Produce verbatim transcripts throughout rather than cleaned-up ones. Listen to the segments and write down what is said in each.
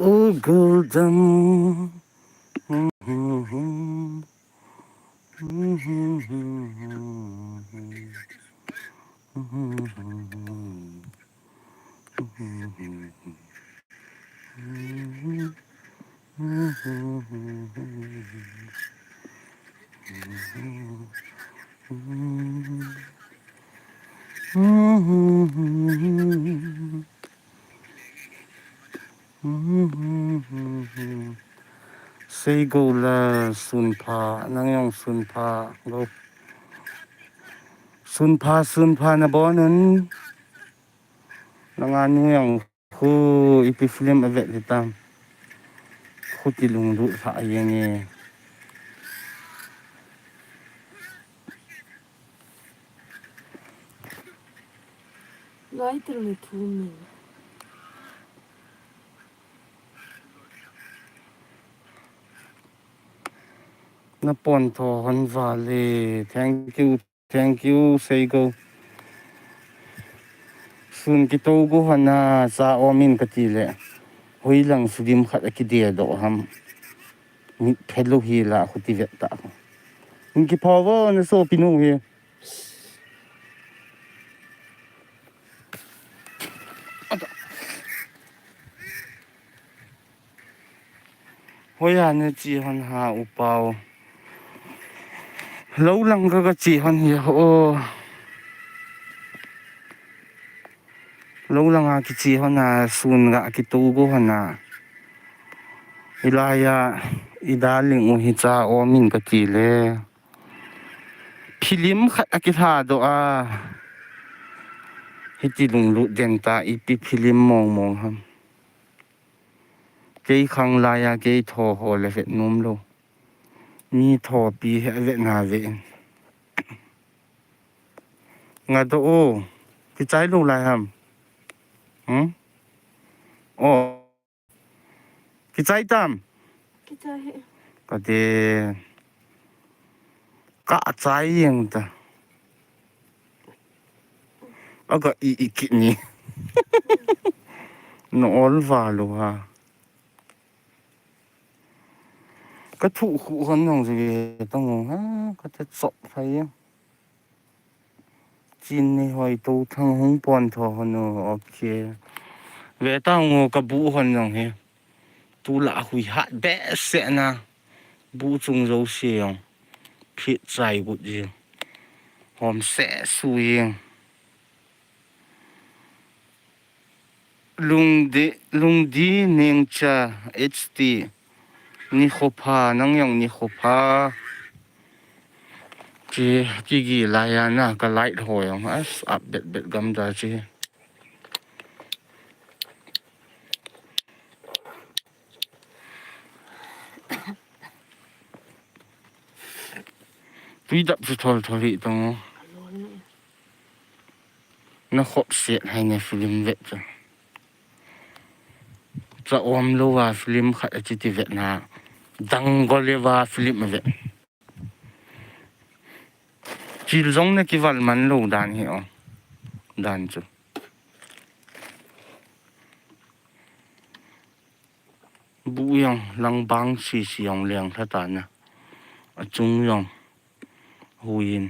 O guldam. Sei go la sunpha, nang jong sunpha go. Sunpha, sunpha nabon un. Nanga nu jong khu ipi film avet hitam. Khuti lunglut lha jeng e. Lai tel ni thu min. Napon tho hon vale. Thank you, thank you, sei go. Sun kito go hon a, cha om in kati le. Hoilang sudim khat akide doh ham. Mit phelo hi la khuti vet ta. Min kipha vo na sopi nu hi. Hoiya na che hon ha u pau. Lou lang ka ka che hon hi ho. Lou lang a kiche hon a sun ga kito go hon a. Hilai a i darling u hi cha om in kati le. Film khat akilha doh a. Hiti lunglut den ta ipi film mong mong ham. Kei khang lai a kei tho ho le vet nom lou. Mi thopi hi avet na ve in. Nga doh o. Kichai lou lai ham. Hmm? O. Kichai tam. Kichai hi. Kati. Ka chai jeng ta. Aga i i kini. No ol va lou ha. Ka thu khu hon jong ji ve tang u ha, ka te chop phai jeng. Chin ni hoi to thang hung pon tho hon u, okay. Ve tang u ka bu hon jong hi. Tu la hui hat behseh na. Bu chung jouse jong. Phit chai gut jeng. Hom se su jeng. Lungdi, Lungdi Nengcha H T. Nikho pha, nang jong nikho pha. Chi, kigi lai a na, ka light ho jong. As, up bet bet gam da chi. Tui dap chu thol thol hi tong. Na khop siat hai ne film vet chu. Cha om lou a film khat a chi ti vet na. Dang go le va film vet. Chil jong na kival man lou dan hi o. Dan chu. Bu jong lang bang si si jong leng tha ta na. A chung jong hui in.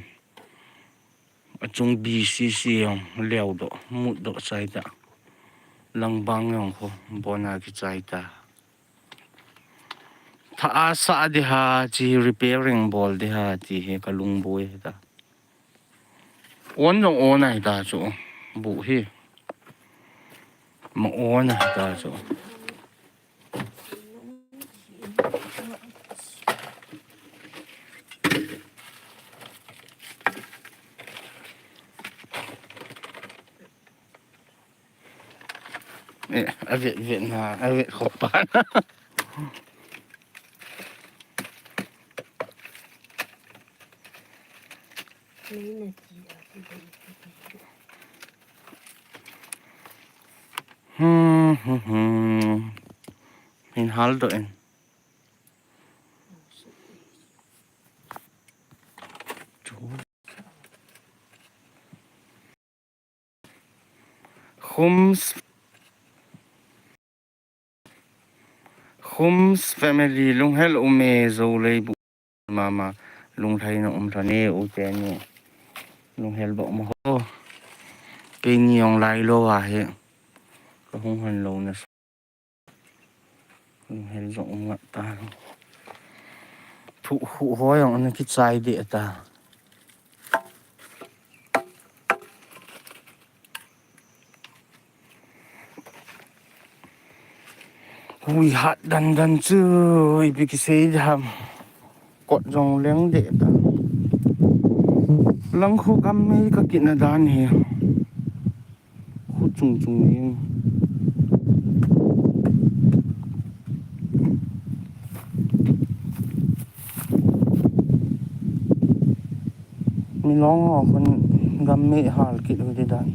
A chung B C C jong leo doh, mut doh chai ta. Lang bang jong kho, bona kichai ta. Tha a sa di ha, chi repairing bol di ha, ti hi ka lung boi ta. On jong on ai ta chu. Bu hi. Ma on ai ta chu. Eh, a vet vet na, a vet khop pa na. Hmm, hmm, hmm. Hin hal doh in. Khum. Ums family, lunghel ume, Zolei bu mama, lunglhai na um lhon e, u te ni. Lunghel ba um ho. Keini jong lai lou a hi. Ka hung hon lou na. Lunghel jong um ngat ta. Thu hu ho jong ana kichai de ta. Hui hat dan dan chu, ipi kisei diham. Kot jong leng de ta. Lang khu gam mei ka kit na dan hi. Khu chung chung ni. Milong ho khun gam mei hal kit u ti dan.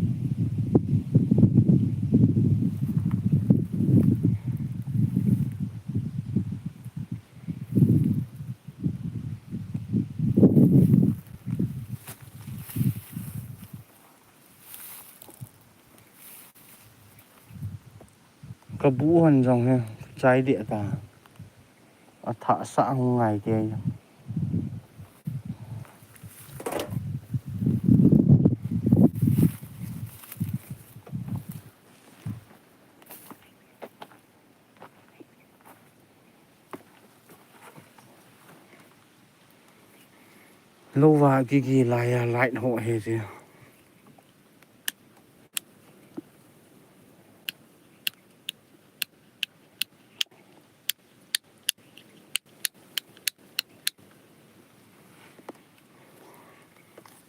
Ka bu hon jong hi chai de ta. A thah sa hung ngai te. Lou va kiki lai a light ho he ti.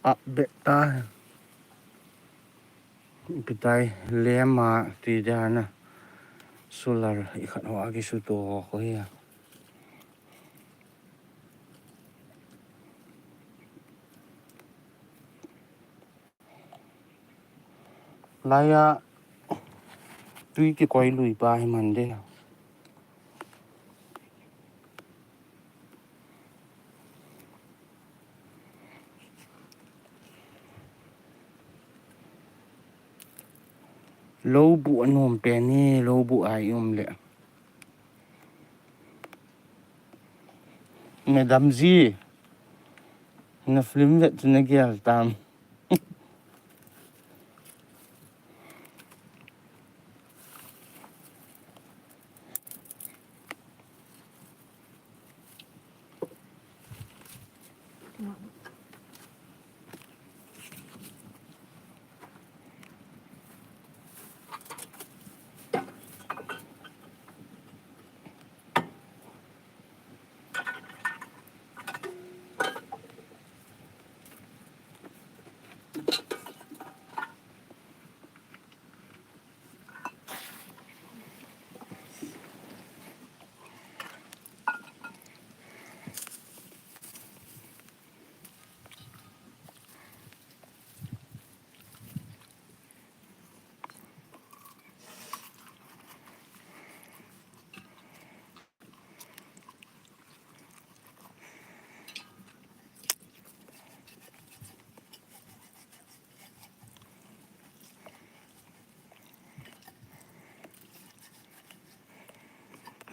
A bet ta. Pitai lema ti dia na. Solar i khat ho a ki su to ho ko hi a. Lai a tui kikoi lui pa hi man de. Lou bu anom pen ni, lou bu ai um le. Madam ji, na film vet chu na gel tam.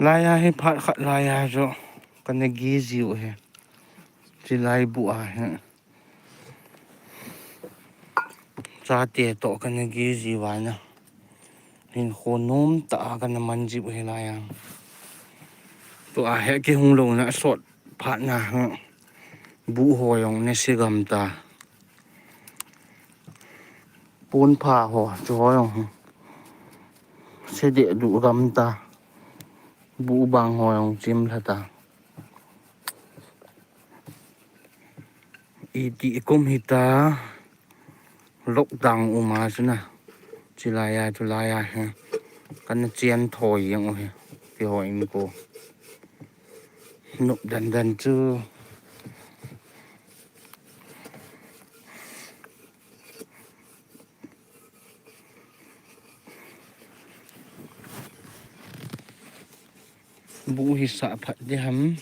Lai a hi phat khat lai a jo kana gi jiu hi. Chilai bu a hi. Chate to kana gi ji vana. Hin khonom ta a kana man ji bu hi lai a. Tu a he ki hung lo na sot phat na ha. Bu ho jong ne si gam ta. Pun pha ho chu ho jong. Se de du gam ta. Bu bang ho jong chim lha ta. Iti kum hita lockdown uma chuna. Chilai a, chulai a he. Kana chian thoi jeng u he. Ti ho in ko. Nup dan dan chu. Bu hi sah phat diham,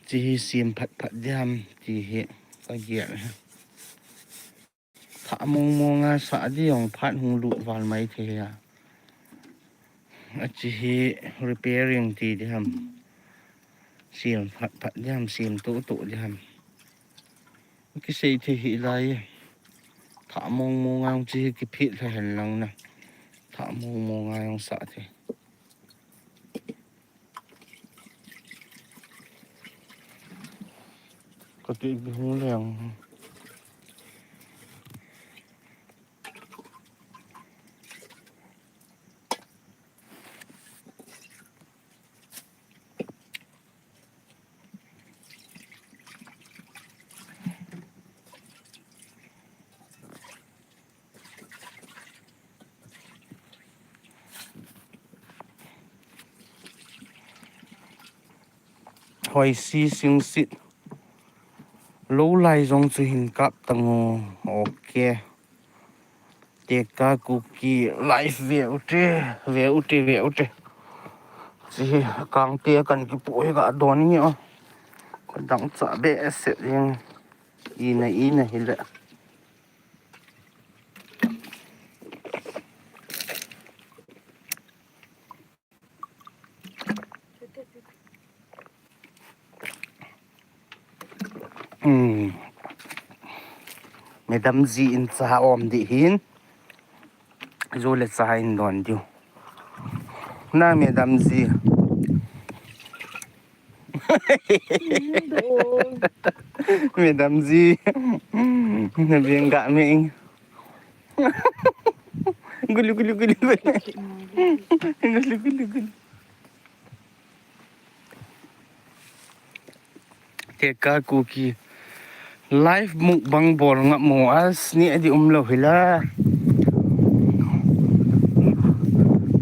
chi hi sim phat phat diham, ti hi ka gial hi. Thah mong mong a sah di jong phat hung lut val mai thei a. Achi hi repairing ti di ham. Siam phat phat di ham, siam to to di ham. Kisei thei hi lai. Tha mong mong ang chi hi kiphit la hen lang na. Tha mong mong ang sa thei. Kati bi hung leng. Hoi si sing sit. Lo lai jong chu hin kap tang o. Ok. Teka Kuki live ve ute, ve ute, ve ute. Chi hi kang te kan kipu hi ka don ni o. Ka dang cha be set ing. Ina, ina hi le. Hmm. Madam ji in cha om di hin. Ju le cha in don diu. Na Madam ji. Madam ji. Na bien ga me. Gulu, gulu, gulu, gulu. Gulu, gulu, gulu. Teka Kuki. Live mukbang bol nga mo as ni adi um lo hila.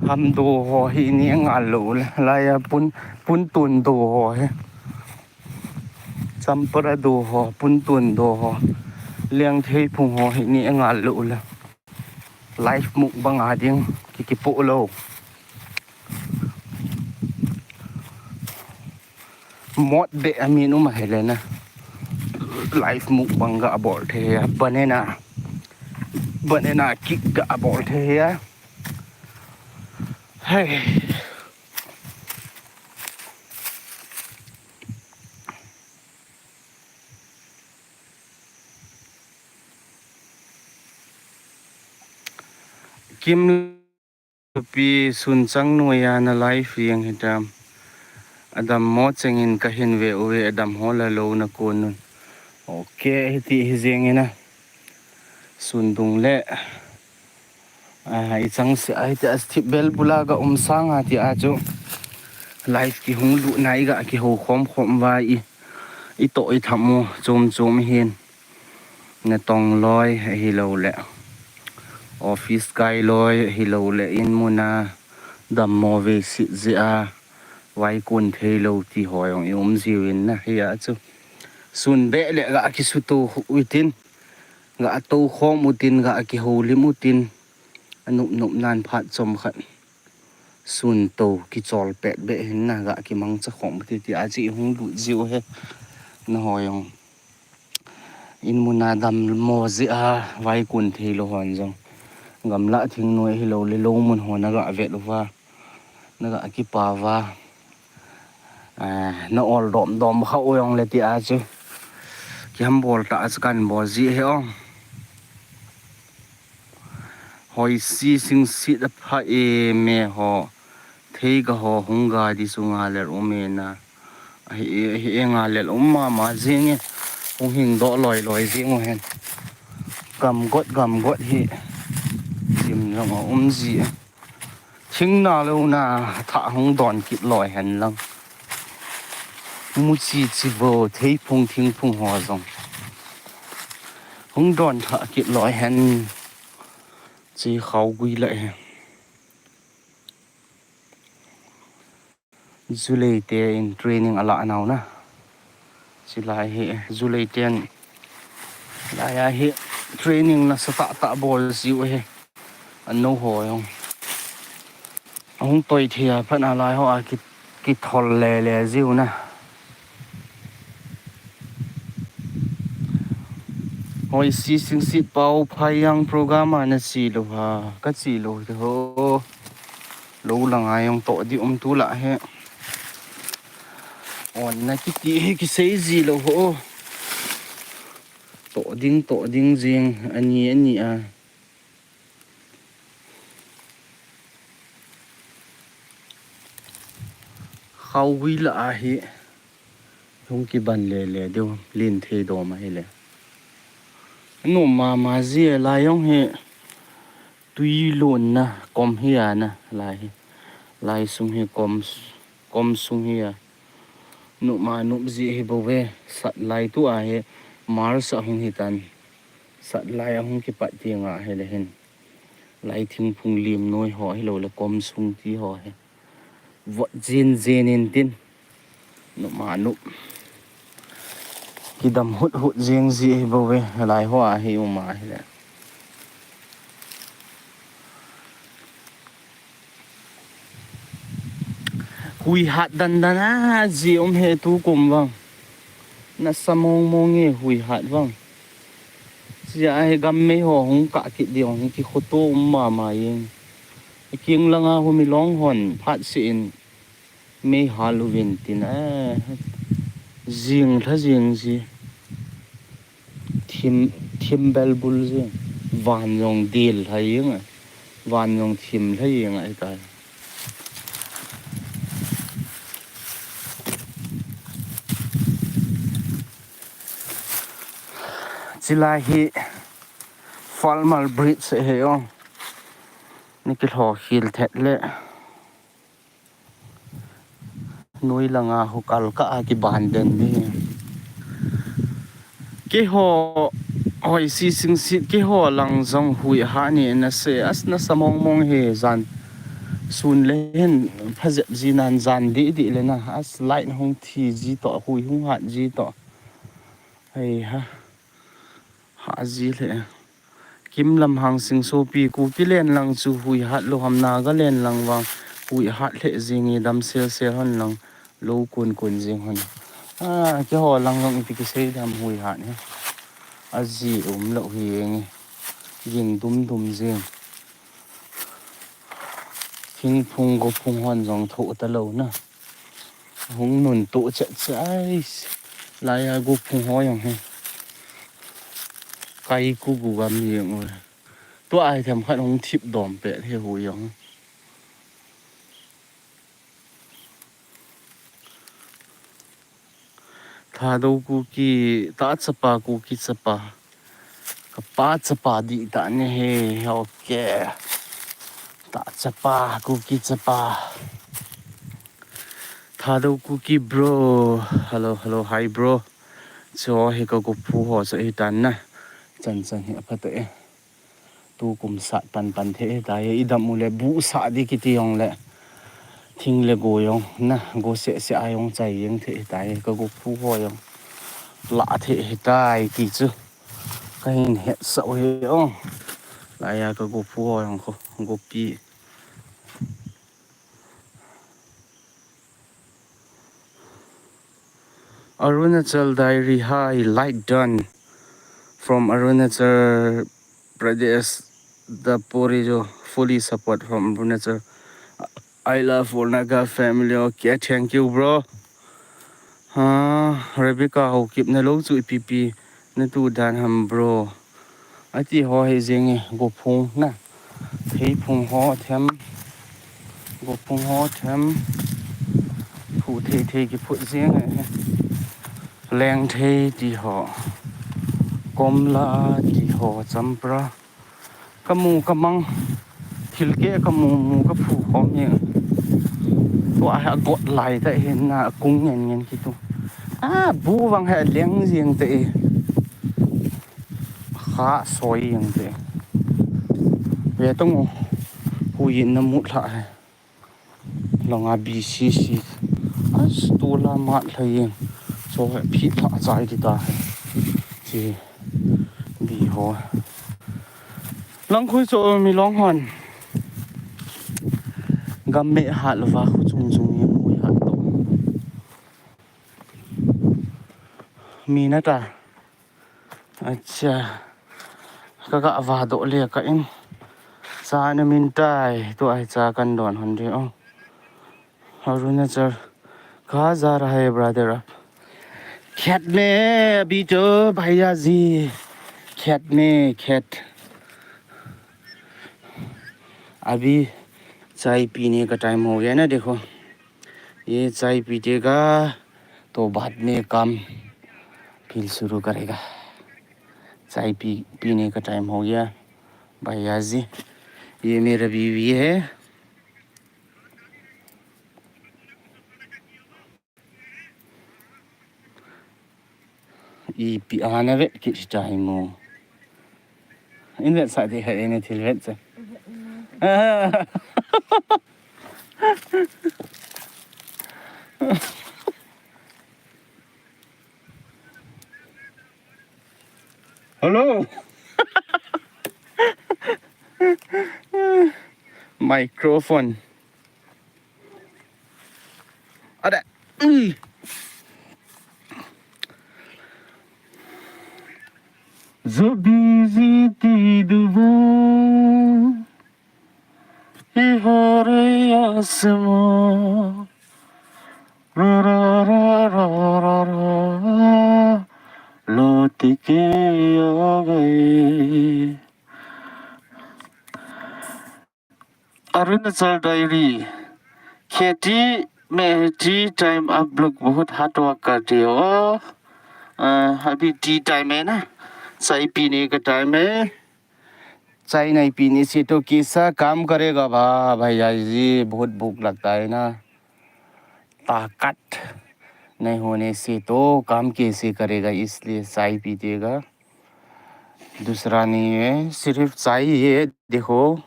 Ham do ho hi ni ngal lo la. Laya pun, pun tun do ho hi. Champara do ho, pun tun do ho. Liang thei phung ho hi ni ngal lo la. Live mukbang a ding ki kipu lo. Mot be amin um a helena. Live mukbang ga bol the ya. Banana. Banana kick ga bol the ya. Hey. Kim Pi sun chang noiya na live jeng hitam. Adam mo chengin ka hin ve uve, Adam ho la lo na kon nun. Ok, hiti hi jeng ina. Sun dung le. Ah, i chang se ai te as thip bel bula ga um sanga ti a chu. Live ki hung lu na i ga ki ho khom khom va i. I to i thamu chom chom hin. Na tong loi ahi lo le. Office kai loi ahi lo le. In muna dammo ve sit jia. Vai kun thei lo ti ho jong i um jiu in na hi a chu. Sun be le ga ki su to utin. Ga to khom utin, ga ki ho lim utin. Anup nup nan phat chom khat. Sun to kichol pet be hin na ga kimang cha khom ti ti a chi hung lu jiu he. Na ho jong. In muna dammo jia, vai kun thei lo hon jong. Gamla thing noi hi lo le lo mun ho na ga vet uva. Na ga kipa va. Ah, na ol dom dom kha u jong le ti a chu. Ki ham bol ta a chu kan bol ji he ong. Hoi si sing sit a pha e me ho. Thei ga ho hung ga di su nga lel um e na. Ahi e, ahi e nga lel um ma ma jing e. Hung hing do loi loi jing u hen. Gam got, gam got hi. Jim jong a um ji e. Thing na lo na tha hung don kit loi hen lang. Mu chi chi vo thei phung thing phung ho jong. Hung don tha kit loi hen. Chi khau gui la he. Julei te in training ala nau na. Chi lai hi Julei ten. Lai a hi training na sa ta ta bol jiu he. An no ho jong. Ahung toi thia phat na lai ho a ki, ki thol le le jiu na. Hoi si sing sit pau phai yang program a na chi lo ha. Ka chi lo te ho. Lou langa jong toh ding um tu lah hi. Onna kiti hi kisei ji lou ho. Toh ding, toh ding jing, ani, ani a. Khao hui lah ahi. Hung kiban le le deu, lin thei dom ahi le. Nom mama ji lai jong hi. Tui lonna kom hi a na lai hi. Lai sung hi kom, kom sung hi a. Nop ma nop ji hi bou ve, sat lai tu a hi Mars a hung hi tan. Sat lai a hung kipat ti nga hi le hin. Lai thingphung lim noi ho hi lou le kom sung ti ho hi. Vot jin jin in tin. Nop ma nop. Kidam hut hut jing ji hi bou ve, lai ho a hi um a hi le. Hui hat dan dan a ji um hi tu kum vang. Nasa mong mong e hui hat vang. Ji a hi gam mei ho hung kah kit ding hung kikhoto um mama jing. King langa hu mi long hon phat si in. Mei hal uvin tin a, jing lha jing ji. Thim, thim bel bul jing. Van jong dil lha jing a. Van jong thim lha jing a itai. Chilai hi Falmouth Bridge he o. Ni kilho khil thet le. Noi langa hu kal ka a kiban den ni. Keiho hoi si sing si keiho lang jong hui ha ni na se as nasa mong mong he jan sun le hin phajep ji nan jan di di le na as light hung thi ji to hui hung hat ji to. Hei ha. Ha ji le. Kim lam hang sing sopi Kuki len lang chu hui hat lou ham Naga len lang vang hui hat lheh jing e dam sel sel hon lang lou kun kun jing hon. A, keiho lang jong ipi kisei dam hui hat hi. A ji um lou hi jing e. Jing dum dum jing. Thingphung gophung hon jong thoh ta lou na. Hung nun toh chet chet ai. Laiya gophung ho jong hi. Kai ku gu gam jeng u. Tua ai them khat hung thip dom pet hi hu jong. Thadou Kuki, ta chapa Kuki chapa. Kapa chapa di ta ne he, ok. Ta chapa, Kuki chapa. Thadou Kuki bro. Hello, hello, hi bro. Cho he ka gophu ho sa hi tan na. Chan chan hi apha ta e. Tu kum sat pan pan the hi ta e. I dam u le bu sa di kiti jong le. Thing le go jong na, go se se a jong chai jeng the hi ta e. Ka gophu ho jong. La the hi ta e ti chu. Ka hin hetsah u hi ong. Laiya ka gophu ho jong kho, gopi. Arunachal Diary, hi, like done. From Arunachal Pradesh, the Porijo, fully support from Arunachal. I love all Naga family. Okay, thank you, bro. Ha, Rebecca Haokip na lou chu ipi pi na tu dan ham bro. Ati ho hi jeng e gophung na. Theiphung ho them. Gophung ho them. Phu thei thei kiphut jeng e. Leng thei ti ho. Komla ti ho champra. Ka mu ka mang. Thil ke ka mu mu ka phu khom hi. Tua hi a got lai ta hin na a kung ngen ngen kitu. A bu vang hi a leng jeng ta e. Kha soi jeng ta e. Ve tong u. Hui in na mut lha hi. Langa B C C. As tu la mat lha jeng. So hi phi lha chai ti ta hi. Chi bi ho. Langkhui chu mi long hon. Gam me hat lova khu chung chung ni mu hat to. Mi na ta. Acha. Ka ga va do le ka in. Cha na min tai, tua hi cha kan don hon di o. Arunachal. कहाँ जा रहा है brother आप? खेत में अभी तो भैया जी, खेत में, खेत। अभी चाय पीने का टाइम हो गया ना, देखो, ये चाय पीटेगा तो बाद में काम फिर शुरू करेगा। चाय पी, पीने का टाइम हो गया भैया जी। ये मेरा बीवी है। Ipi ana vet kit ta hi mo. In vetsah ding ahi, in thil vet cha. Hello. Microphone. Ada. Ui. Zo busy ti duvo. Ihare asmo. Ra, ra, ra, ra, ra, ra. Lotike a gaye. Arunachal Diary। खेती में tea time आप लोग बहुत hard work करते हो। अ, अभी tea time है ना, चाय पीने का टाइम है। चाय नहीं पीने से तो कैसा काम करेगा भा-, भैया जी, बहुत भूख लगता है ना। ताकत नहीं होने से तो काम कैसे करेगा, इसलिए चाय पीतेगा। दूसरा नहीं है, सिर्फ चाय ही है। देखो,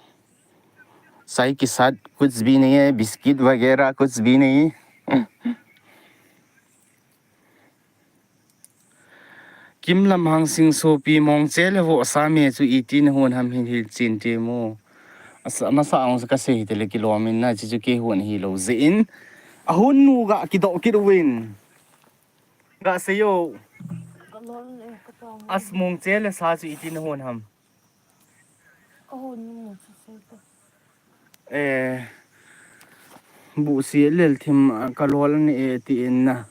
चाय के साथ कुछ भी नहीं है, बिस्किट वगैरह कुछ भी नहीं। Kimlam Hangsing sopi, mongche le vohsa me chu iti na hon ham hin hil chin te mo. Asa, masa ang sa ka sei hi te le kilom in na, chi chu kei hon hi lo jeh in. A hon nu ga kidoh kit uvin. Ga sei o. Ka lol le ka tong. As mongche le sa chu iti na hon ham. Ka hon nu chu sei ta. Eh, busi lel thim, ah, ka lol ni e ti in na.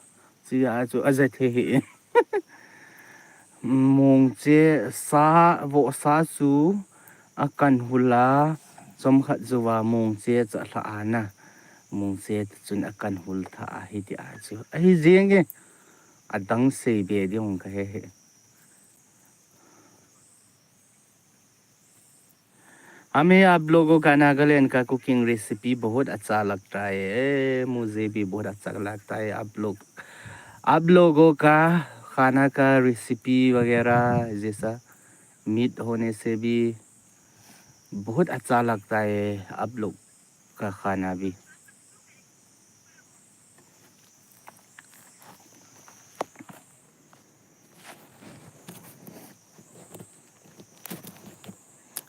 Chi a chu a ja the hi in. Mongche sa, vohsa chu a kan hul a, chomkhat jou a mongche cha lha a na. Mongche chun a kan hul tha a hi ti a chu. Ahi jeng e, a dang sei be ding ka he he. हमें आप लोगों का नागालैंड का cooking recipe बहुत अच्छा लगता है। ए, मुझे भी बहुत अच्छा लगता है आप लोग, आप लोगों का खाना का रेसिपी वगैरह, जैसा मीट होने से भी बहुत अच्छा लगता है आप लोग का खाना भी।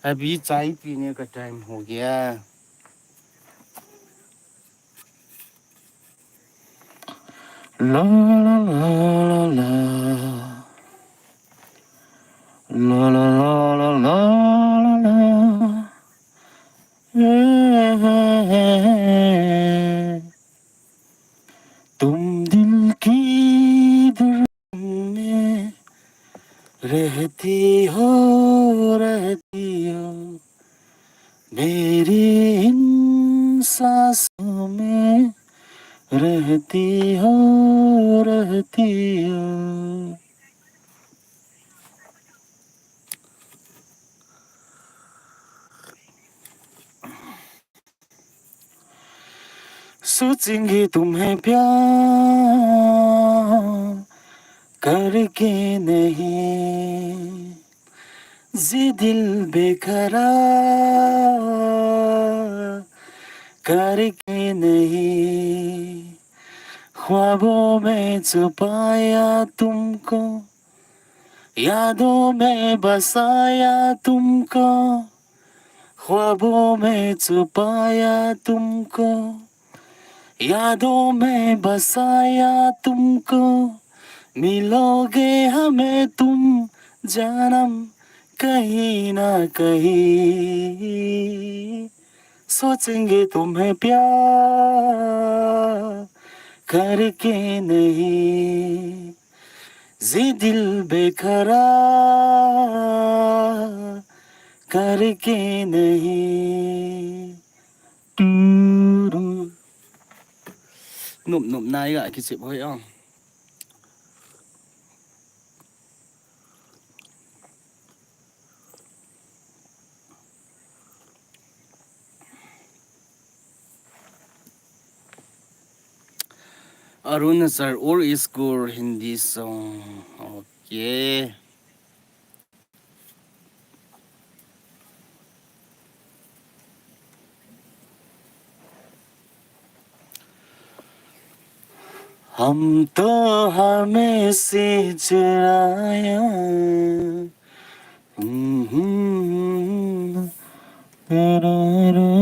अभी चाय पीने का टाइम हो गया। ला, ला, ला, ला, ला। ला, ला, ला, ला, ला, ला, ला। ए, ए, ए, ए। तुम दिल की धड़कन में रहती हो, रहती हो। मेरी इन सांसों में रहती हो, रहती हो। सोचेंगे तुम्हें प्यार करके नहीं, ये दिल बेकरार करके नहीं, ख्वाबों में छुपाया तुमको, यादों में बसाया तुमको, ख्वाबों में छुपाया तुमको, यादों में बसाया तुमको, मिलोगे हमें तुम जन्म कहीं ना कहीं सोचेंगे तुम्हें प्यार करके नहीं, ये दिल बेकरार करके नहीं। Turu. Nup nup nai ga kichep hoi ang. Arunachal Ur School Hindi song. Okay. हम तो हमें से चुराया, हम्म, तेरे रे,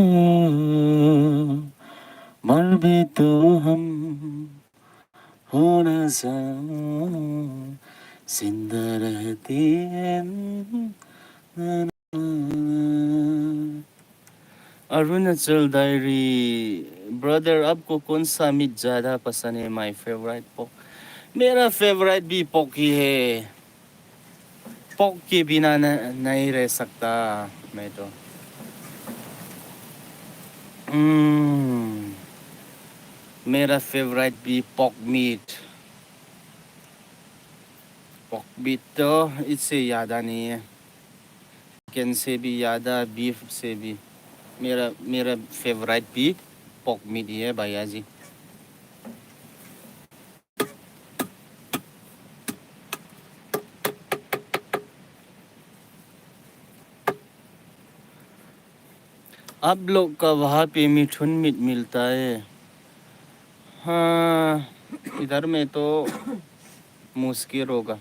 मर भी तो हम होना सा, जिंदा रहते हैं। Arunachal Diary, brother, आपको कौन सा मीट ज्यादा पसंद है? My favorite pork, मेरा फेवरेट भी पोर्क ही है। पोर्क के बिना न, नहीं रह सकता मैं तो। हम्म, मेरा फेवरेट भी पोर्क मीट। पोर्क मीट तो इससे ज्यादा नहीं है। चिकन से भी ज्यादा, बीफ से भी। मेरा, मेरा फेवरेट भी पोर्क मीट ही है भैया जी। आप लोग का वहाँ पे मिथुन मीट मिलता है? हाँ, इधर में तो मुश्किल होगा।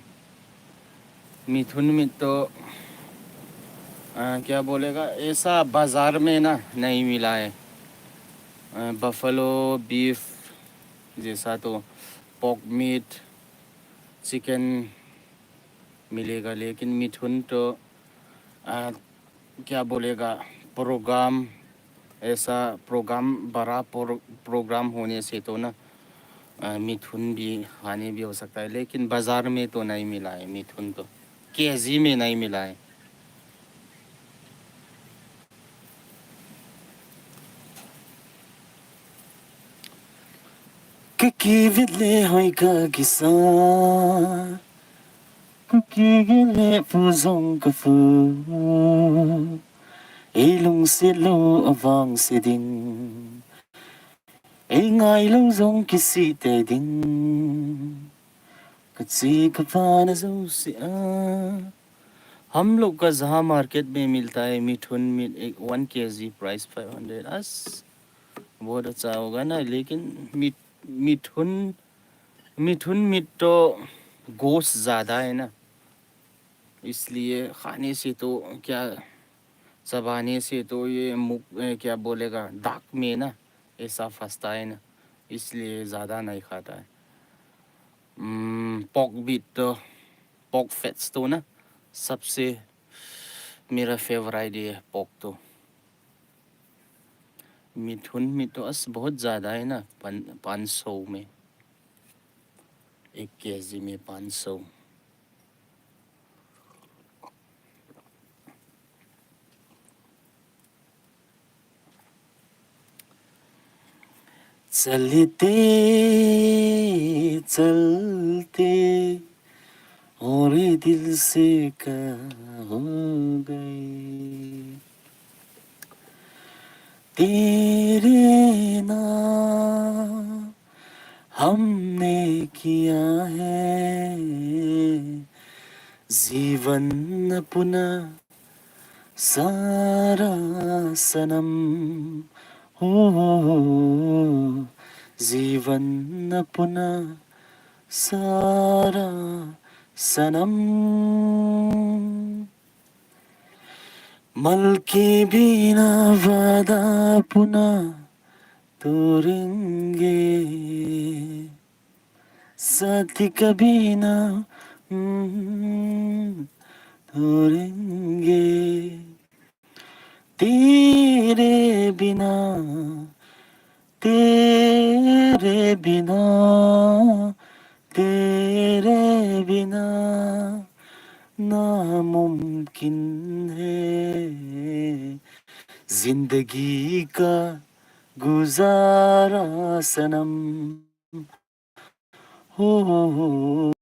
मिथुन मीट तो, आ, क्या बोलेगा, ऐसा बाजार में ना नहीं मिला है। आ, बफेलो बीफ जैसा तो, पोर्क मीट, चिकन मिलेगा, लेकिन मिथुन तो, आ, क्या बोलेगा, प्रोग्राम, ऐसा प्रोग्राम, बड़ा प्रो-, प्रोग्राम होने से तो ना, आ, मिथुन भी खाने भी हो सकता है, लेकिन बाजार में तो नहीं मिला है मिथुन तो, केजी में नहीं मिला है। Ka kivet le hoi ka kisa, ka kiget le fu jong ka fu. Ei lungset lou avangse ding, ei ngai lou jong kisih tei ding. Ka che ka vana jouse a. हम लोग का जहाँ मार्केट में मिलता है mithun meat, एक one KG price five hundred. अस, बहुत अच्छा होगा ना, लेकिन मिथ-, मिथुन, मिथुन मीट तो गोश्त ज़्यादा है ना, इसलिए खाने से तो क्या, चबाने से तो ये मुख, ए, क्या बोलेगा, दांत में ना ऐसा फंसता है ना, इसलिए ज़्यादा नहीं खाता है। हम्म, पोर्क भी तो, पोर्क फैट्स तो ना सबसे मेरा फेवरेट है पोर्क तो। मिथुन मीट तो अस बहुत ज़्यादा है ना, पाँच सौ में, एक केजी में पाँच सौ। चलते चलते और दिल से कहा हो गए, तेरे नाम हमने किया है जीवन अपना सारा सनम, हो, जीवन अपना सारा सनम। मल के बिना वादा अपना तोड़ेंगे, साथ कभी ना, हम्म, तोड़ेंगे। बिना, तेरे बिना, तेरे बिना नामुमकिन है जिंदगी का गुजारा सनम। हो, हो, हो,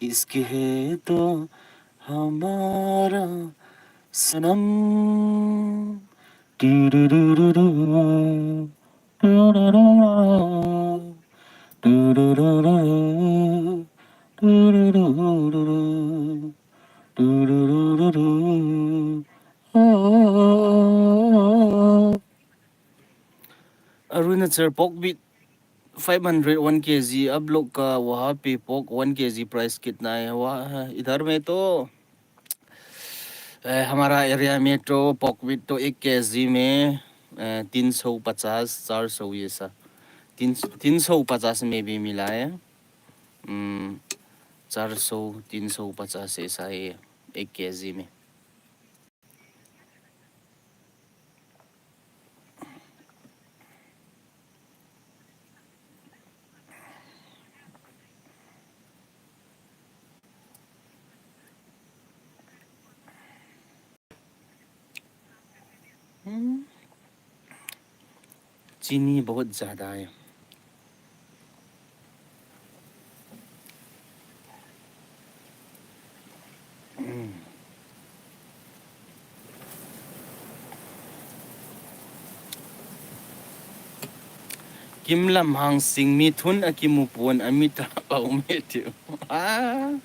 इश्क है तो हमारा सनम। टुरुरुरुरु, टुरुरुरुरु, टुरुरुरुरु, टुरुरुरुरु, टुरुरुरुरु। ओ, Arunachal pork meat five hundred, one K G। आप लोग का वहाँ पे pork one K G price कितना है? वहाँ, इधर में तो, ए, हमारा area में तो pork meat तो एक K G में, ए, तीन सौ पचास, चार सौ ऐसा। तीन, तीन सौ पचास में भी मिला है। हम्म, चार सौ, तीन सौ पचास ऐसा है एक K G में। हम्म। चीनी बहुत ज्यादा है। Kim Lamhang Singh, mithun akimu pon, Amitabh a um e tiu. Ah,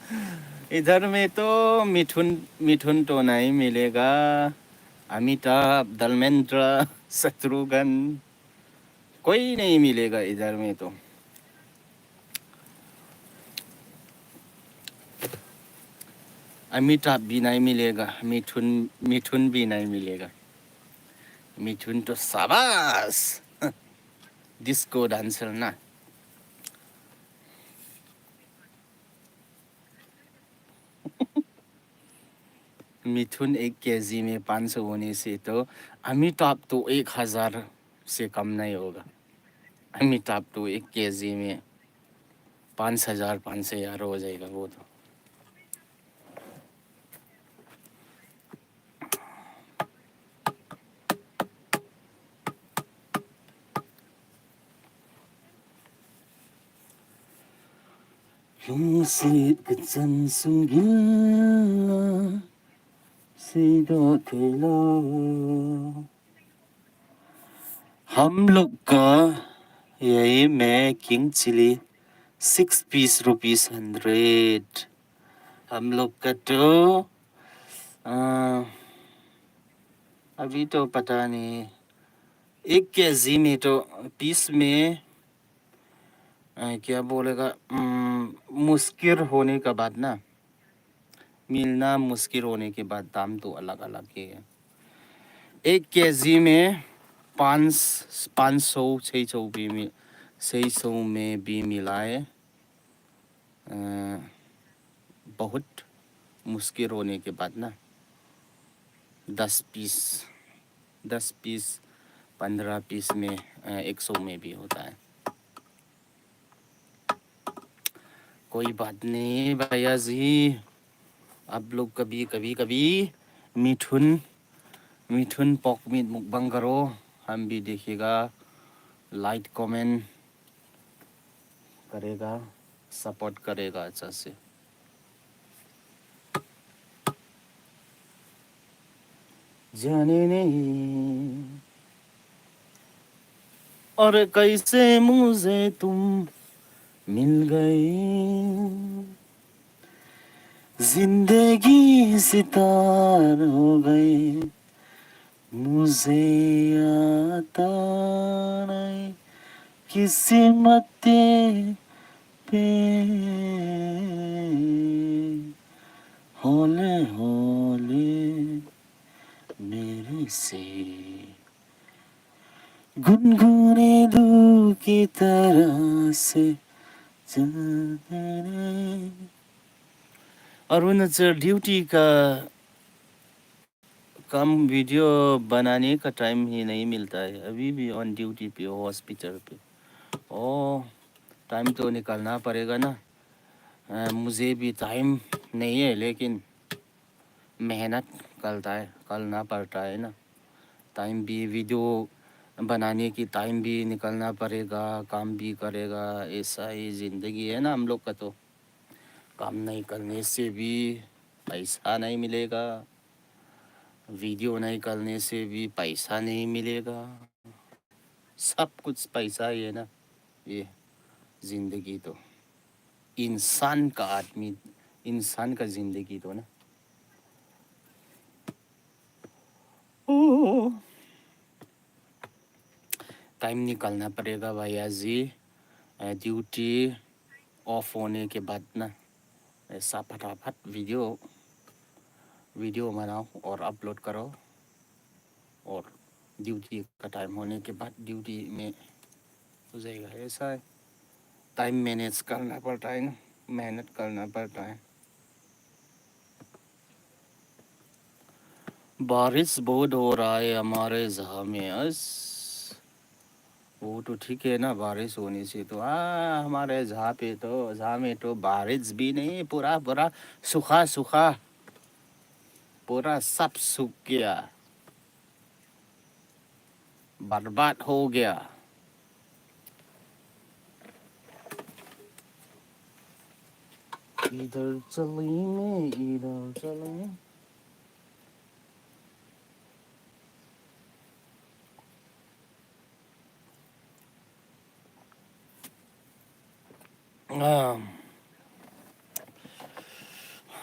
इधर में तो मिथुन, मिथुन तो नहीं मिलेगा। Amitabh, Dharmendra, Shatrughan, कोई नहीं मिलेगा इधर में तो। अमिताभ भी नहीं मिलेगा, मिथुन, मिथुन भी नहीं मिलेगा। मिथुन तो शाबाश, disco dancer ना। मिथुन एक केजी में पाँच सौ होने से तो अमिताभ तो एक हजार से कम नहीं होगा। अमिताभ तो एक केजी में पाँच हजार, पाँच सौ यार हो जाएगा वो तो। Lungset kachan sung gilla seidoh theilou. हम लोग का यही में king chilli six piece rupees hundred। हम लोग का तो, आ, अभी तो पता नहीं, एक केजी में तो पीस में, आ, क्या बोलेगा, उम, मुश्किल होने का बाद ना, मिलना मुश्किल होने के बाद दाम तो अलग-अलग ही है। एक केजी में पाँच, पाँच सौ, छह सौ भी मिल, छह सौ में भी मिला है। अ, बहुत मुश्किल होने के बाद ना, दस पीस, दस पीस, पन्द्रह पीस में, अ, एक सौ में भी होता है। कोई बात नहीं भैया जी, आप लोग कभी, कभी, कभी मिथुन, मिथुन pork meat mukbang करो, हम भी देखेगा, like, comment करेगा, support करेगा अच्छा से। जाने नहीं और कैसे मुझे तुम मिल गए, जिंदगी सितार हो गए, मुझे आता नहीं किस्मत पे, हौले हौले मेरे से गुनगुने धूप की तरह से चल मेरे। अरुणाचल ड्यूटी का काम वीडियो बनाने का टाइम ही नहीं मिलता है, अभी भी ऑन ड्यूटी पे हो हॉस्पिटल पे। ओ, टाइम तो निकालना पड़ेगा ना। अ, मुझे भी टाइम नहीं है, लेकिन मेहनत करता है, करना पड़ता है ना। टाइम भी, वीडियो बनाने की टाइम भी निकलना पड़ेगा, काम भी करेगा। ऐसा ही ज़िंदगी है ना हम लोग का। तो काम नहीं करने से भी पैसा नहीं मिलेगा, वीडियो नहीं करने से भी पैसा नहीं मिलेगा। सब कुछ पैसा ही है ना ये ज़िंदगी तो। इंसान का आदमी, इंसान का ज़िंदगी तो ना। ओ, टाइम निकालना पड़ेगा भैया जी। अ, ड्यूटी ऑफ होने के बाद ना, ऐसा फटाफट वीडियो, वीडियो बनाओ और अपलोड करो। और ड्यूटी का टाइम होने के बाद ड्यूटी में हो जाएगा। ऐसा है, टाइम मैनेज करना पड़ता है ना, मेहनत करना पड़ता है। बारिश बहुत हो रहा है हमारे जहाँ में आज। वो तो ठीक है ना, बारिश होने से तो, हाँ, हमारे जहाँ पे तो, जहाँ में तो बारिश भी नहीं, पूरा, पूरा सूखा, सूखा, पूरा सब सूख गया, बर्बाद हो गया। इधर चलेंगे, इधर चलेंगे। हाँ।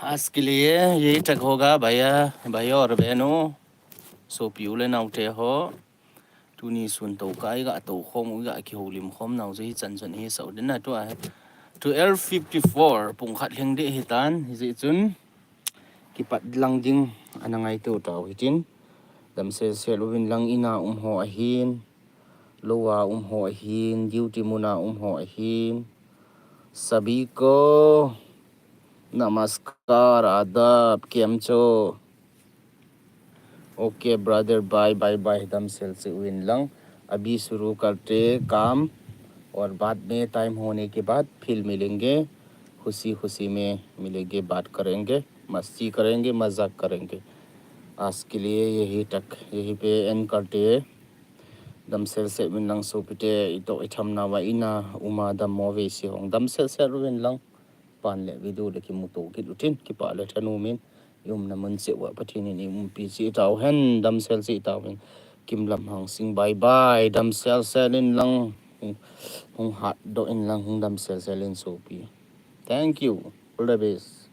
आज के लिए यही तक होगा भैया, भाइयों और बहनों, sopi u le naote ho. Tuni sun toh kai ga toh khom u ga kihoulim khom nau jeh hi chan chan hi sau den na tua hi. Twelve fifty four, pung khat lhing deh hitan, hijeh chun kipat lang ding ana ngaito tau hitin. Damsel sel uvin lang, ina um ho ahin, lou a um ho ahin, duty mun a um ho ahin. Sabhi ko namaskar, adab, kem cho. Okay brother, bye bye bye. Damsel se uvin lang, अभी शुरू करते काम और बाद में टाइम होने के बाद फिर मिलेंगे, खुशी खुशी में मिलेंगे, बात करेंगे, मस्ती करेंगे, मजाक करेंगे। आज के लिए यही तक, यहीं पे एंड करते हैं। Damsel se uvin lang sopite, itoh itham nauva ina um a dammo veise hong. Damsel se uvin lang, pan le video le kimuto kit utin, kipa le thanom in, i umna mun cheh uva Pathen in i umpi cheh tauhen. Damsel cheh tauhen. Kimlam Hangsing, bye bye. Damsel sel in lang, hung, hung hatdoh in lang, hung damsel sel in sopi. Thank you. All the best.